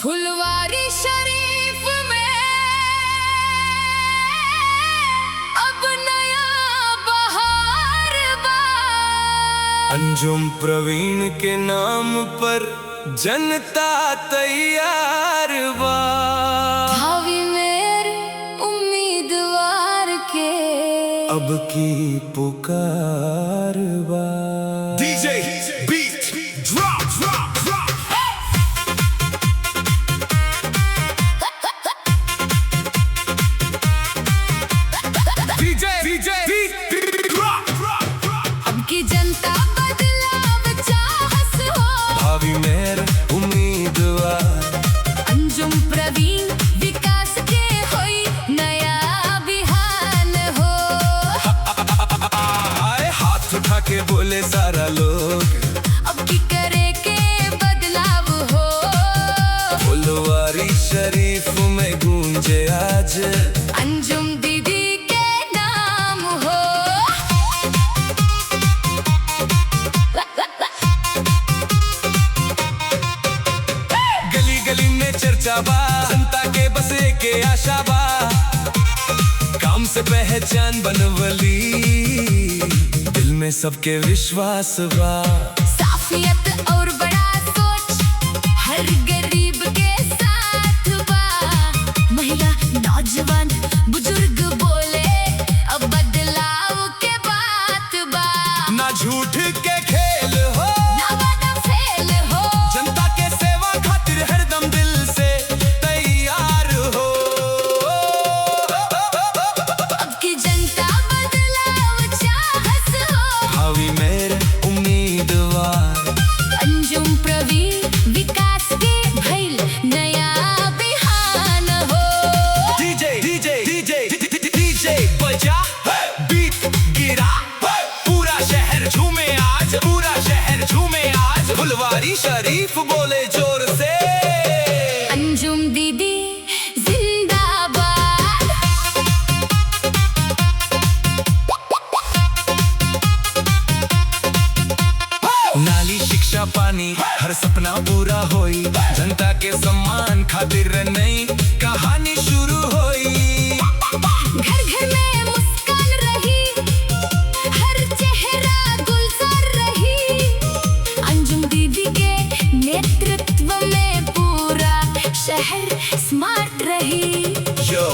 फुलवारी शरीफ में अब नया बहार बा। अंजुम प्रवीण के नाम पर जनता तैयार बा। भावी मेरे उम्मीदवार के अब की पुकार बा। DJ beat drop drop drop. DJ DJ beat drop drop drop. अब की जनता बदलाव चाहस हो। भावी मेरे उम्मीदवार अंजुम प्रवीण विकास के होई नया बिहान हो। आए हाथ उठा के बोले सारा लोग, अब की करे के बदलाव हो। फुलवारी शरीफ में गूंजे आज अंजुम दीदी के नाम हो। गली गली में चर्चा बा, जनता के बसे के आशा बा। काम से पहचान बनवली, दिल में सबके विश्वास बा। साफियत और बड़ा सोच हर गरीब के साथ बा। महिला नौजवान बुजुर्ग बोले अब बदलाव के बात बा। ना झूठ के खेल हो, ना वादा फेल हो। जनता के सेवा खातिर हरदम दिल से तैयार हो। अब की जनता बदलाव चाहस हो। भावी मेरे उम्मीदवार अंजुम प्रवीण विकास के भइल नया बिहान हो। डीजे डीजे डीजे डीजे बजा, बीट गिरा, पूरा शहर झूमे आज, पूरा शहर झूमे आज। फुलवारी शरीफ बोले जोर से, अंजुम दीदी जिंदाबाद। नाली शिक्षा पानी हर सपना पूरा होई, जनता के सम्मान खातिर नई कहानी शुरू होई। घर घर में मुस्कान रही, हर चेहरा गुलजार रही। अंजुम दीदी के नेतृत्व में पूरा शहर स्मार्ट रही। यो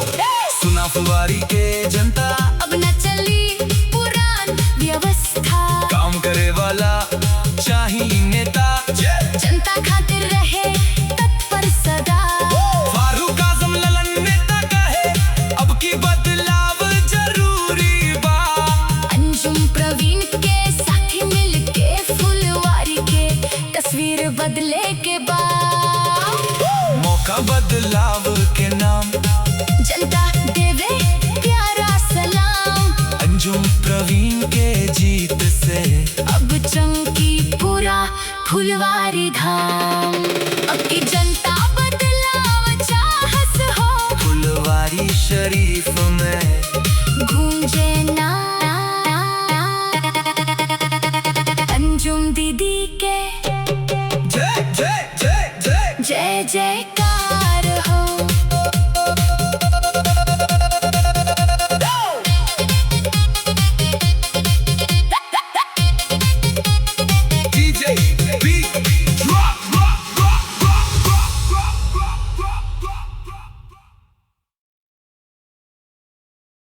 सुना फुलवारी के जनता, अब न चली पुरान व्यवस्था। काम करे वाला चाहिए नेता। जनता खातिर रहे तत्पर सदा। फारूक आजम ललन नेता कहे, अब की बदलाव जरूरी बा। अंजुम प्रवीण के साथी मिलके फुलवारी के तस्वीर बदले के बाद। मौका बदलाव के नाम, जनता देवे प्यारा सलाम। अंजुम प्रवीण के जीत से अब चमकी पूरा फुलवारी धाम। अब की जनता बदलाव चाहस हो। फुलवारी शरीफ में गूंजे ना अंजुम दीदी के जय जय जय जय जय जयकार।